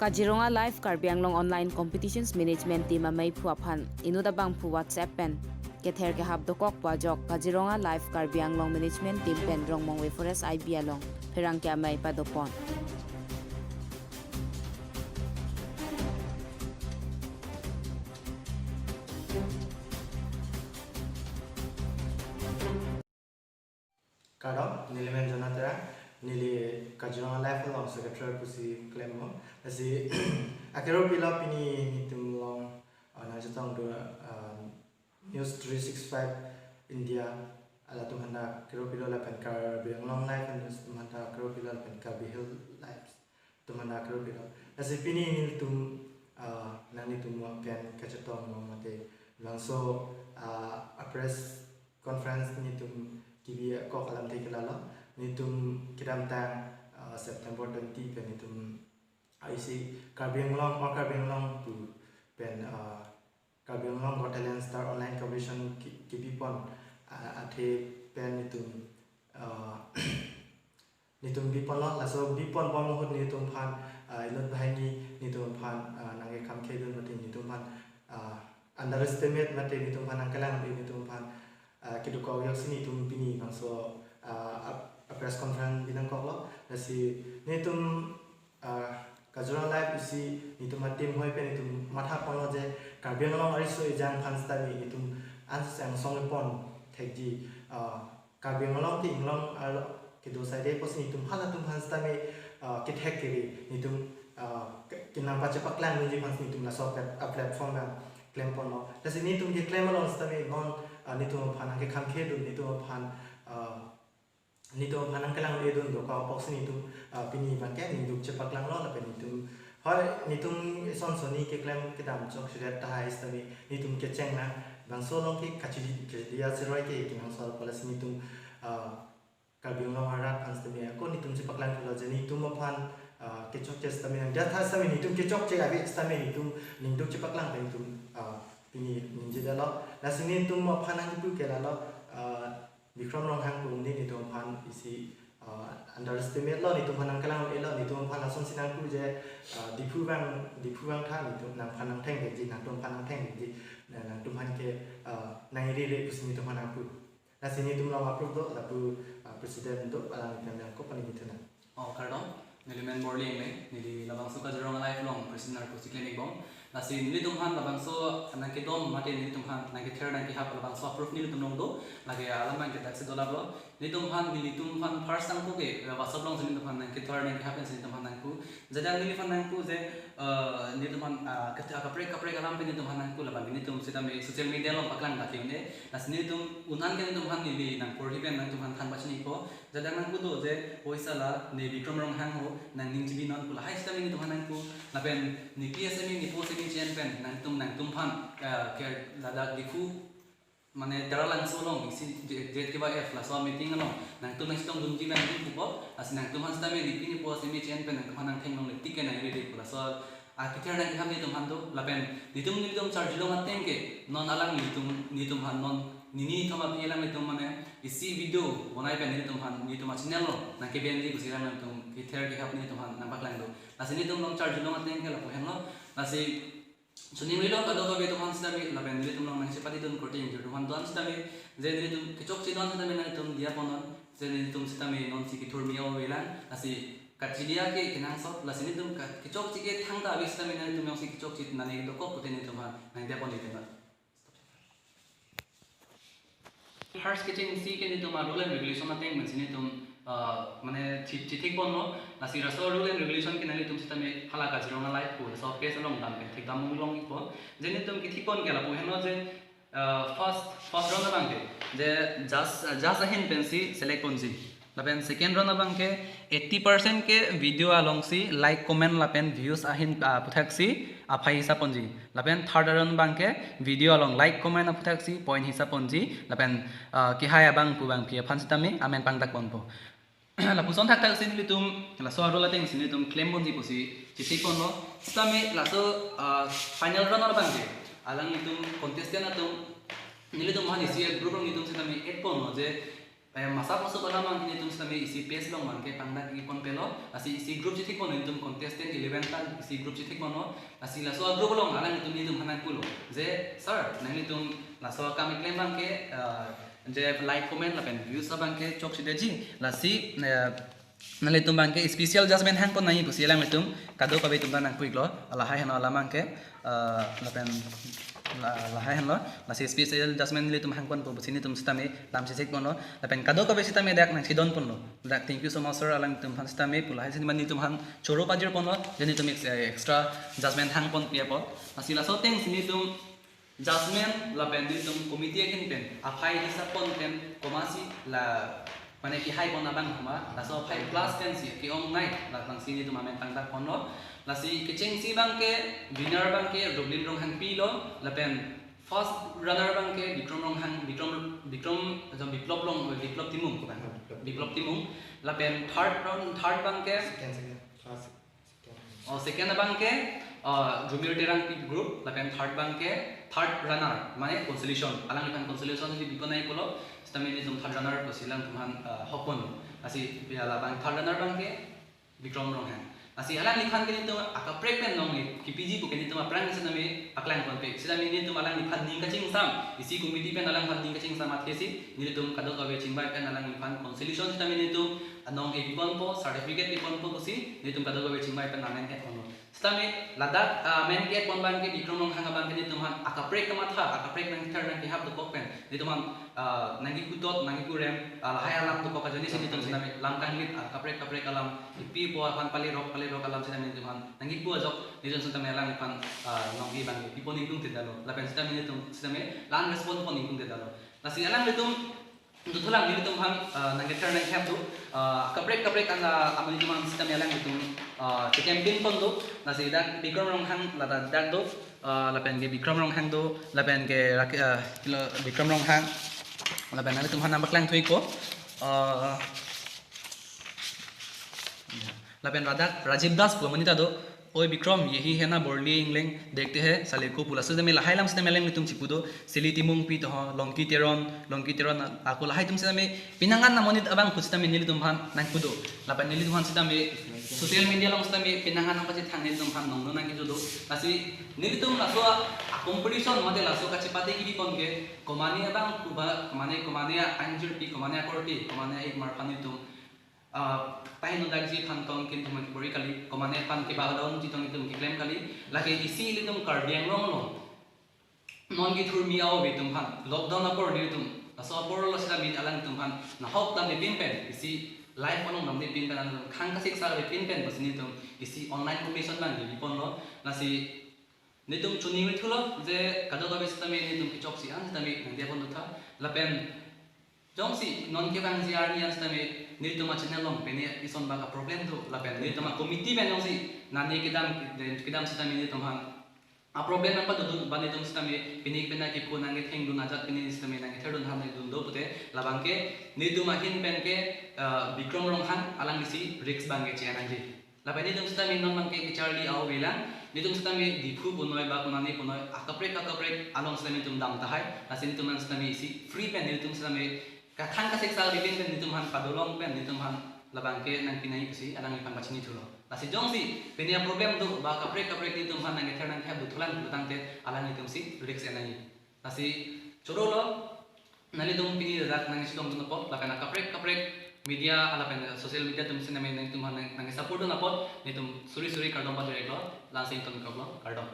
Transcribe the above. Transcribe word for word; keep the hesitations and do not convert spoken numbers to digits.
Kaziranga Live Karbi Anglong Online Competitions Management Team ameiphu aphan inut abangphu WhatsApp pen kether kehap dokok pu ajok Kaziranga Live Karbi Anglong Management Team pen Rongmongve Forest I B along pherangke amei padopon. Kardom, neli men Jonathan, neli Kaziranga Live along secretary pusi klem mo. Lasi akero pilo pini nelitum along, uh, nangchetong do, uh, News three six five India, halatum aphan akero pilo lapen Karbi Anglong Live News atum aphan akero pilo lapen Karbi Hill Live atum aphan akero pilo. Lasi pini nelitum, uh, nanglitum pen kachetong mo mate labangso, uh, a press conference nelitum kebi akok alamthe ke lalo. Nelitum kedamtang, uh, September twenty pen nelitum, uh, isi Karbi Anglong or Karbi Anglong pu pen, uh, Karbi Anglong Got Talent Star Online Competition ke-, kebipon, uh, athe pen nelitum, uh, nelitum biponlo, laso biponbom ahut nelitum aphan, ah, inut banghini nelitum aphan, ah, nangkekhamkhedun mate nelitum aphan, ah, underestimate mate nelitum aphan nangkelang mate nelitum aphan, ah, kedokok ajoksi nelitum pini labangso, ah, ap-, a press conference binangkoklo. Lasi nelitum, ah, Kaziranga Live isi nelitum a team hoi pen nelitum mathaponlo je Karbi Anglong ariso ejang aphan sitame nelitum ansose angsong epon thekji, ah, Karbi Anglong ke Anglong arlo kedo saide pusi nelitum halatum aphan sitame, ah, kethek kere nelitum, ah, ke-, kenang pachepaklangji aphan nelitum laso plat-, ah, platform abang klemponlo. Lasi nelitum keklem along sitame non, ah, nelitum aphan nangkekhamkhedun, nelitum aphan, ah, nelitum aphan nangkelangledun dokok apotsi nelitum, ah, pini abangke ningduk chepaklanglo lapen nelitum hoi, nelitum ison soni keklem kedam chokchedet tahai sitame nelitum kecheng nang, labangso along ke kachidi, kachidi asiroi ke kenangsot pu lasi nelitum, ah, Karbi Anglong arat aphan sitame ako nelitum chepaklang pulo je nelitum aphan, ah, kechokche sitame nangja tha sitame nelitum kechokche ave sitame nelitum ningduk chepaklang pen nelitum, ah, pini ningjedetlo. Lasi nelitum aphan nangkipu ke lalo, ah, Bikram Ronghang pu nelitum aphan isi, ah, underestimate lo, nelitum aphan nangkelang-elo, nelitum aphan lasonsi nangpu je, ah, Diphu abang, Diphu abang tha nelitum nangphan nangthengdetji, nangtum aphan nangthengdetji, na nangtum aphan ke, ah, nangri re pusi nelitum aphan nangpu. Lasi nelitum along approve do, lapu, ah, president do, alang nelitum yang ko pani nelitum na. Oh, kardom. Neli men Borli Engleng, neli labangso Kaziranga Live along president arpu si klem-ikbom. Lasi nelitum aphan labangso nangkedom mate nelitum aphan nangkether nangkehap labangso a proof nelitum along do, lake alam abangke daksi dolaplo. Nelitum aphan, nelitum aphan first nangpu ke, eh, WhatsApp alongsi nelitum aphan nangkether nangkehap pensi nelitum aphan nangpu. Jadang neliphan nangpu je, eh, nelitum aphan, ah, ket-, ah, kaprek kaprek alam pen nelitum aphan nangpu laban nelitum sitame social media along paklang dati un-e. Lasi nelitum un-an ke nelitum aphan neli nangporhi pen nangtum aphan than pachinipo. Jadang nangpu do je, oi sala, ne Bikram Ronghang ho, nangning chibi non pu lahai sitame nelitum aphan nangpu, lapen ne P S M E, ne post M E G N pen, nangtum, nangtum aphan, eh, ke ladak Diphu, mane Taralangso along, isi J-, J K Y F, laso meeting along, nangtum nangchetongdunji abang nangpupo, lasi nangtum aphan sitame ne P ne post M E G N pen, nangtum aphan nangthenglongle tik ke nangri re pu laso, ah, kether nangkehap nelitum aphan do, lapen nelitum nelitum charjulong ateng ke, non alang nelitum, nelitum aphan non, nini thoma pi alang nelitum mane, isi video bonai pen nelitum aphan, nelitum a channel along, nangkebenji pusi alang nelitum kether kehap nelitum aphan nangpaklang do. Lasi nelitum along charjulong ateng ke lapu henlo, lasi suning rilo kadokave atum aphan sitame, lapen nelitum along nangchepatidun korte ingjir atum aphan do-an sitame, je nelitum kechokche do-an sitame nangtum diya ponnon, je nelitum sitame nonsi kethur me-o avelang, lasi kachidi ke kenangsot, lasi nelitum ka-, kechokche ke thangta ave sitame nangtum jongsi kechokche nani dokok pute nelitum aphan nangdiya pon nelitum aphan. First kechengsi ke nelitum a rule and regulation ateng pensi nelitum, ah, mane thi-, thithik ponlo, lasi laso rule and regulation ke nanglitum sitame hala Kaziranga Live pu laso page along dam pen thekdam longlong-ikpo. Je nelitum kithik pon ke lapu henlo je, ah, first, first round abangke, je judge, judge ahin pensi select ponji. Lapen second round abangke eighty percent ke video alongsi like, comment lapen views ahin, ah, aputhaksi aphai hisap ponji. Lapen third round abangke video along like, comment aputhaksi point hisap ponji. Lapen, ah, kehai abang pu abangpi aphan sitame amen pangdak ponpo. Lapuson thakthaksi nelitum laso a rule atengsi nelitum klem ponji pusi chithik ponlo. Sitame laso, ah, final round abangke alang nelitum contestant atum nelitum aphan isi group along nelitum sitame add ponlo je Eh, masa masuk alam abang nelitum sitame isi page along abangke pangdak-i ponpelo, lasi isi group chethek ponlo, nelitum contestant eleven ta isi group chethek ponlo, lasi laso a-group along alanglitum nelitum aphan nangpulo je, "Sir, nanglitum laso akam keklem abangke, eh, je like, comment lapen views abangke chokchedetji, lasi, eh, nanglitum abangke special judgment hangpon nangji," pusi alanglitum kadokave atum ta nangpu-iklo, lahai henlo alam abangke, eh, lapen la-, lahai henlo, lasi special judgment nelitum hangponpo pusi nelitum sitame lam chechek ponlo, lapen kadokave sitame dak nangchedon ponlo. Dak, "Thank you so much, sir," alanglitum aphan sitame pu lahai sitame nelitum aphan choro pajir ponlo, je nelitum ex-, eh, extra judgment hangponpi apot. Lasi laso ateng si nelitum judgment lapen nelitum committee ahin pen aphai hisap pon pen komatsi la, mane kihai pon abang huma, laso aphai plus pensi ke-ongnei, labangsi nelitum amen pangdak ponlo. Lasi kechengsi abangke winner abangke Roblin Ronghangpi lo, lapen first runner abangke Bikrom Ronghang, Bikrom, Bikrom, jom Biplop Rong, Biplop Timung ko abang. Biplop Timung. Biplop Timung. Lapen third round, third abangke Second, second. First, second. Oh, second abangke, uh, Jumir Terangpi group, lapen third abangke, third runner, mane consolation. Alangliphan consolation si bipon nangji pulo, sitame nelitum third runner pusi alanglitum aphan, uh, hokpon. Lasi, ya, labang third runner abangke Bikrom Ronghang. Lasi alangliphan ke nelitum akaprek pen nongle kipiji pu ke nelitum aphrang sitame paklang ponpe. Sitame nelitum alangliphan ning kachingsam, isi committee pen alangliphan ning kachingsam athesi, nelitum kadokave chingvai pen alangliphan consolation sitame nelitum anong-e piponpo, certificate piponpo pusi nelitum kadokave chingvai pen amen ke ponlo. Sitame ladak, ah, amen ke pon abangke Bikrom Ronghang abangke nelitum aphan akaprek kamatha, akaprek nangkethir nangkehap dokok pen nelitum aphan, ah, nangkiputot, nangkikurem, ah, lahai alam dokok ajoine si nelitum sitame lam kanglit, ah, kaprek kaprek alam, ipi po aphan palirok, palirok alam sitame nelitum aphan nangkipu ajok, nelitum sitame alangliphan, ah, nong-e abangke pipon ingtungte detlo. Lapen sitame nelitum sitame la-an respond pon ingtungte detlo. Lasi alanglitum dothulang, nelitum aphan, ah, nangkethir nangkehap do, ah, kaprek kaprek an, ah, amonit atum sitame alanglitum, ah, che-campaign pon do, lasi dak Bikrom Ronghang ladak dak do, ah, lapen ke Bikrom Ronghang do, lapen ke Rak-, ah, kilo Bikrom Ronghang, lapen nelitum aphan nangpaklang thuiko, ah, lapen ladak Rajib Das pu amonit ta do, "Oi Bikrom, yehi hai na Borli Engleng, dekhte hain sale ko," pu laso sitame lahai alam sitame alanglitum chipu do, Sili Timungpi to ho, Longki Teron, Longki Teron ako lahai atum sitame penang an amonit abang pu sitame nelitum aphan nangpu do. Lapen nelitum aphan sitame social media along sitame penang an nangpachethang nelitum aphan nongno nangkijo do. Lasi nelitum laso a-competition mate laso kachepate kebi pon ke, komane abang pu ba, komane, komane a-injure pi, komane akorte, komane a-ikmar aphan nelitum ah, paheno dakji aphan tong kin thumang kibori kali, komane aphan kebadon chetong itum keklem kali, lake isi ilitum Karbi Anglong along non kethurmi a-ove atum aphan, lockdown apor nelitum, laso apor lo sitame alangtum aphan nahok damde pinpen, isi live along damde pinpen, alangtum khang kasiksak de pinpen pusi nelitum isi online competition abang kebi ponlo, lasi nelitum choningri thulo je kadokave sitame nelitum kechoksi an sitame nangdiya pon dotha, lapen jongsi non kevangji arni an sitame nelitum a-channel along pine ison bak a-problem do, lapen nelitum a-committee pen jongsi nane kedam, kedam sitame nelitum aphan a-problem nangpadodun, ba nelitum sitame pine pine kipu nangkethengdun ajat pine sitame nangkethirdun aphan nangdun do pute, labangke nelitum ahin pen ke, eh, Bikrom Ronghang alang isi risk abangke che-en nangji. Lapen nelitum sitame non abangke kecharli a-ove lang, nelitum sitame Diphu punoi ba konane punoi, akaprek akaprek along sitame nelitum dam tahai, lasi nelitum aphan sitame isi free pen nelitum sitame kakhang kasiksak de pinpen nelitum aphan padolong pen nelitum aphan labangke nangpi nangji pusi alangliphan pachini thulo. Lasi jongsi pine a-problem do ba kaprek kaprek nelitum aphan nangkethir nangkehap do thulang pulotangte alanglitum si risk en nangji. Lasi choro lo, nanglitum pini ladak nangchetongdun apot, lapen akaprek kaprek media, lapen social media atum sitame nangtum aphan nang, nangsupport dun apot, nelitum suri suri kardom pajir-iklo, la-ansi ingtonkoklo, kardom.